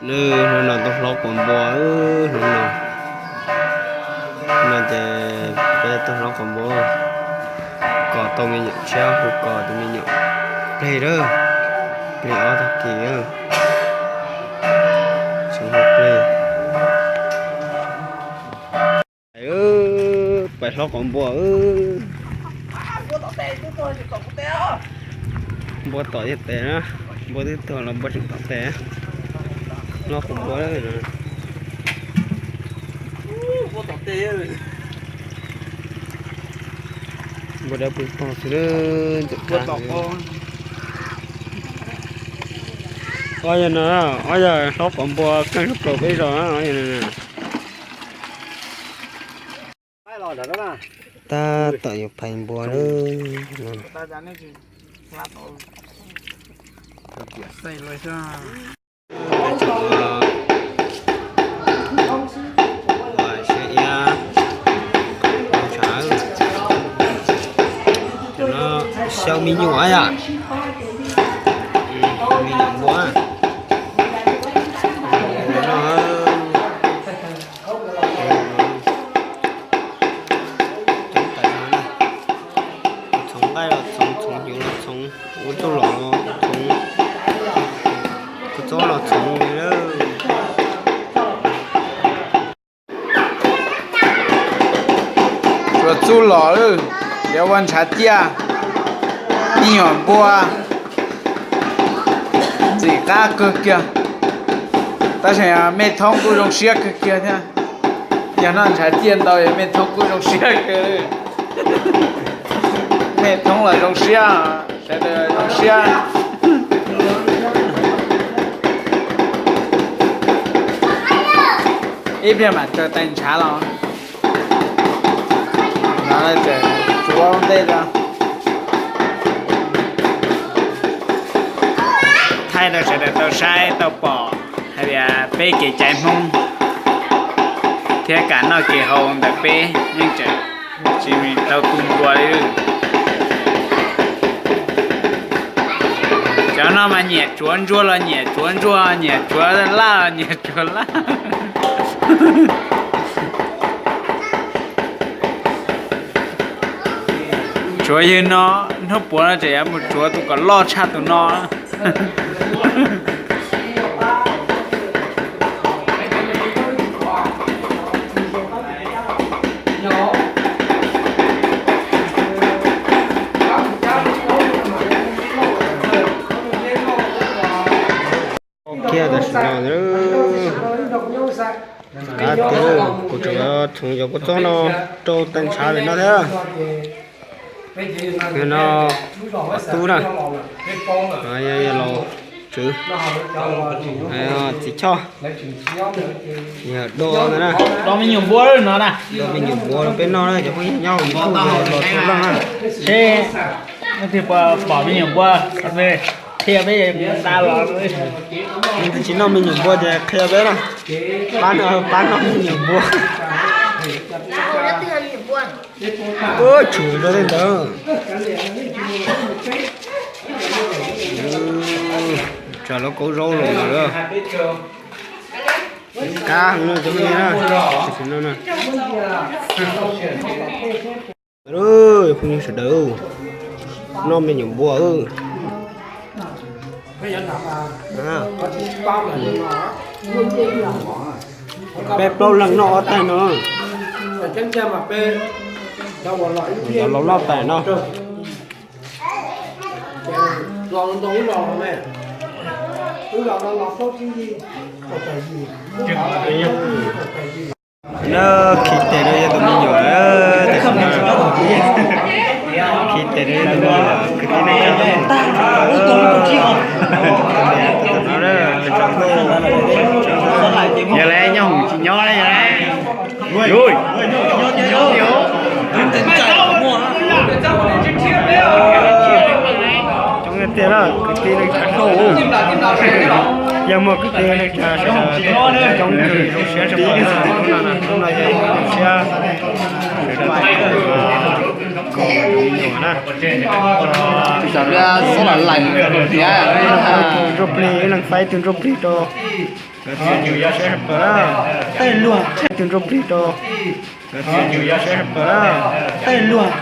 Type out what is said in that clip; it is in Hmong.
Nws hnub no tuaj hlob quav npua, hnub no, no ces peb tuaj hlob quav npua, kos tau me nyuam tshiab, hu kos tus me nyuam plig lawm, plig ob tag kis, tseem hu plig. Pais hlob quav npua. Npua tom yog tes na, npua twb tuag los npua tseem tom tes. Hlob quav npua. Npua dawb pw tog xwb. Ob yog no, ob yog hlob quav npua keej zog plaws peb zos. Tab tom yuav phais npua lawm. Xyaw me nyuam yom, me nyuam npua. Txhoov nqaij los txhoov, txhoov hnyuv los txhoov, ua txuj lom los txhoov, kua txob los txhoov li lawm. Tsuav txuj lom lawm, yuav ua ntshav ciaj, me nyuam npua ntxim qab kawg kiag, tab sis me thoob kuj zoo siab kawg kiag thiab. Yog noj ntshav ciaj ntau me thoob kuj zoo siab kawg. Me thoob los zoo siab, sawv daws zoo siab. Ib pliag mam raws tais ntshav los. Tsuav ntej os. Thaij rau sawv daws tau saib tau pom hais tias peb kev cai Hmoob thiab kev noj kev haus ntawm peb yeej tseem tsis tau tu npua li. Cov no mas nyiam tsuav ntsuag los nyiam tsuav ntsuag, nyiam tsuav laj los nyiam tsuav laj. Tsuav yawg no, hnub puav no tseem yuav mus tsuav tus kom loj tshaj tus no. Kiag tam sim no, qab tiag, kuv tseem txhoov cov kua txob no rau tais ntshav li no thiab. No, tub na, yog laus tswv, txiv choj, yog do ntawd na. Do me nyuam npua no na. Do me nyuam npua rau peb noj na, cov phooj ywg nyob hauv YouTube los tau leej na. Seb leej twg pom me nyuam npua, qhia peb da los. Leej twg tsis noj me nyuam npua ces qhia peb na. Pab noj, pab noj me nyuam npua. Ua tshwm rau tej ntawd. Tsam lawv kaub zaub los lawm. Qab heev no cov phooj ywg na. Phooj ywg sawv daws, noj me nyuam npua. Peb plaub leeg noj ob tais no. Laus noj tais no. Na, khi tes rau yog tus me nyuam, tam sim no khi tes rau yog tus me nyuam kwv tij neej tsa. Yog lawv nyob hoom tsis nyob li yog lawv. Coob tiag na, kwv tij neej tsa hauj. Yog muaj kwv tij neej tsa sawv daws coob kawg, zoo siab tshaj plaws na. Hnub no yog zoo siab sawv daws koom me nyuam na. Ntsuag plig, ib leeg faib tus ntsuag plig rau. Kav tias yus yuav saib sab pas lawm, tej luag tshem tus ntsuj plig rau. Kav tias yus yuav saib sab pas lawm, tej luag